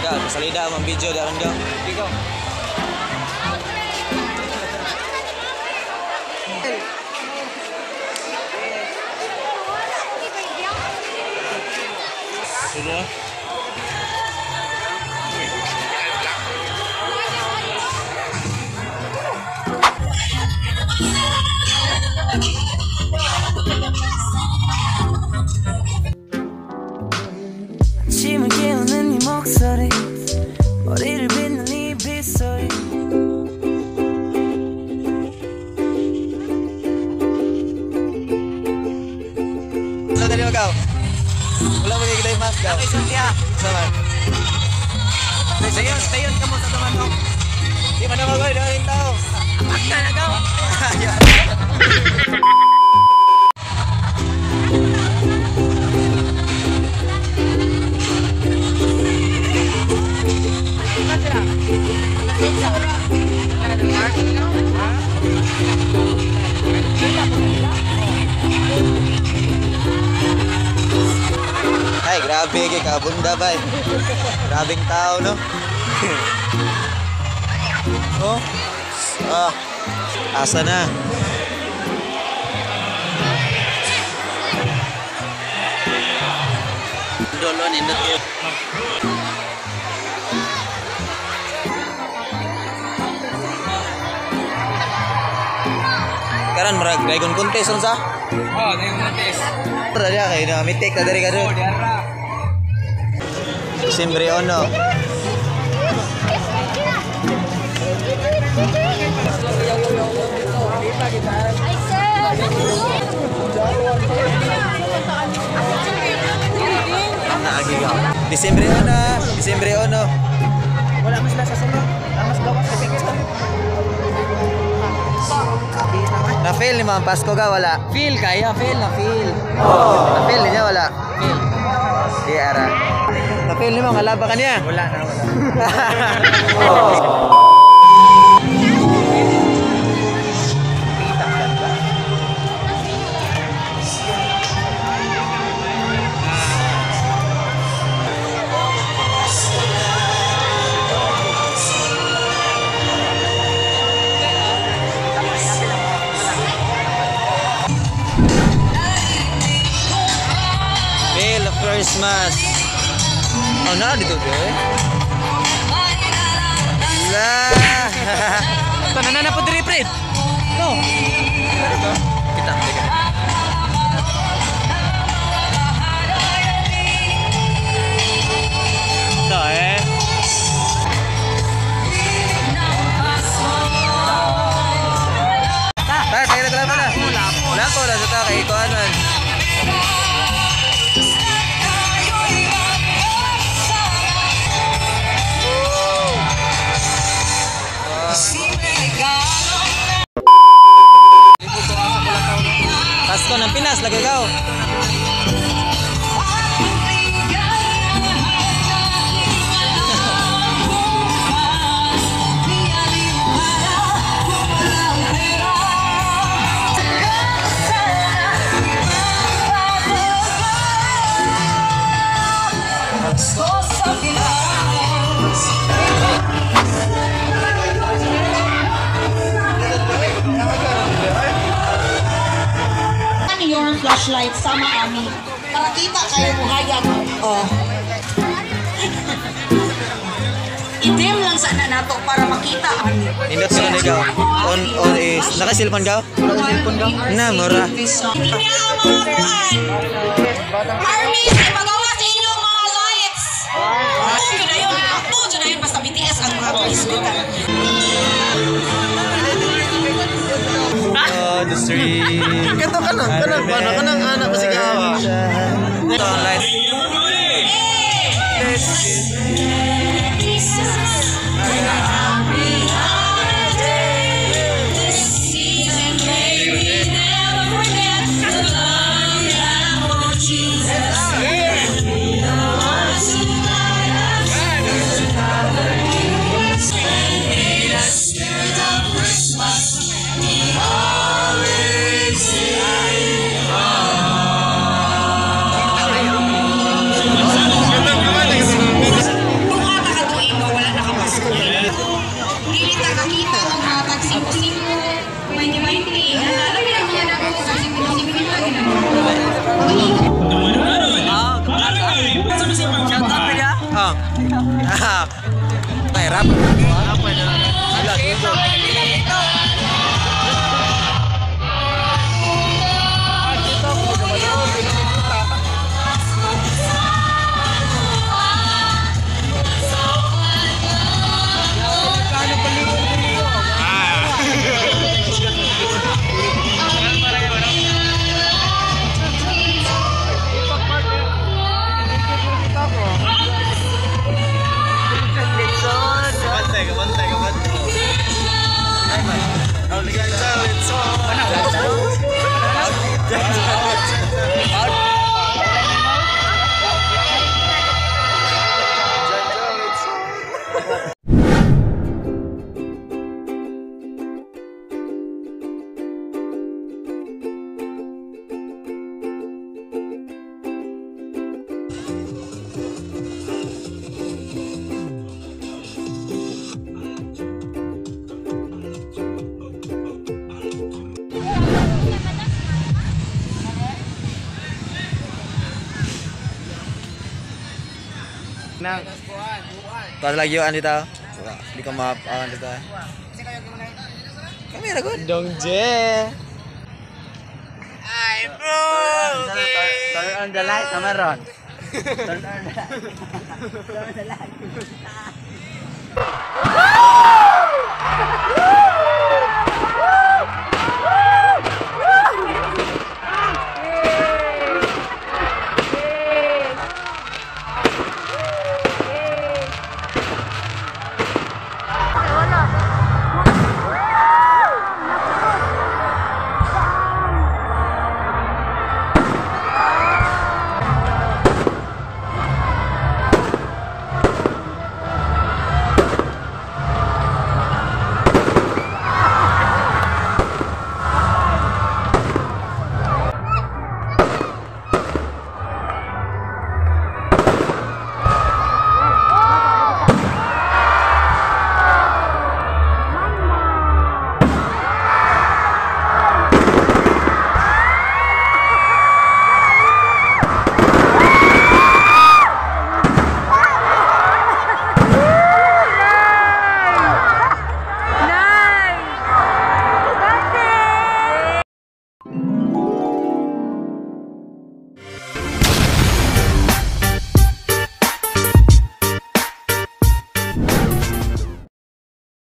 Ga, pasalida ang video daron ga. Ikaw. Sulo. 아침을 깨우는 네 목소리 머리를 빗는 네 빗소리 Sa dali magaw. Wala mo kita yung mask gaw. Okay, Cynthia. Sama. Tayon, tayon ka mo sa tumanong. Di man na magaw, di man tao. Akta na gaw. Ay, grabe kay kabunda bay. Grabing tao, no? Oh. Ah. Asa na? Dolo nindot yun. Karon murag dragon contest unsa? Oh, dragon contest. Tara dia kay na mitik na diri kadto. Oh, diara. Disyembre 1. Disyembre 1, Disyembre 1. Wala mas nasa sunod. Mas gawas sa ticket. Na-fail ni Ma'am Pasko ga wala. Feel kaya, feel na feel. Na-fail niya wala. Feel. Di ara. Na-fail ni mo kalaba kaniya. Wala na, wala. Fail of Christmas. Oh, na dito be. La. Tanan na po diri, pre. No. Kita, teka. Ito eh. Ta, tayo na na. Lapo na sa ta kay kuan man. Pasko ng Pinas lagi ka. Your flashlight sama kami para kita kayo muhayag. Oh. I-dim lang sana nato para makita ani. Nindot sa ikaw. On on is naka-cellphone ka? Na mura. Hindi niya ang mga kuan. Army, ipagawa sa inyong mga lights. Tuyo na yun. Tuyo na yun. Basta BTS ang mga kaisgutan. On the street. Kato kanang kanang kanang kanang anak pasigawa. Ito ang light. Shout out niya. Oh. Ah. Tay rap. Wala, dugo. Kabantay, kabantay, kabantay. Ay, man. Oh, Para lagi yun dito. Wala, di ka ma dito. Kami ra good. Dong Je. Turn on the light, Cameron. Turn on the light. Turn on the light.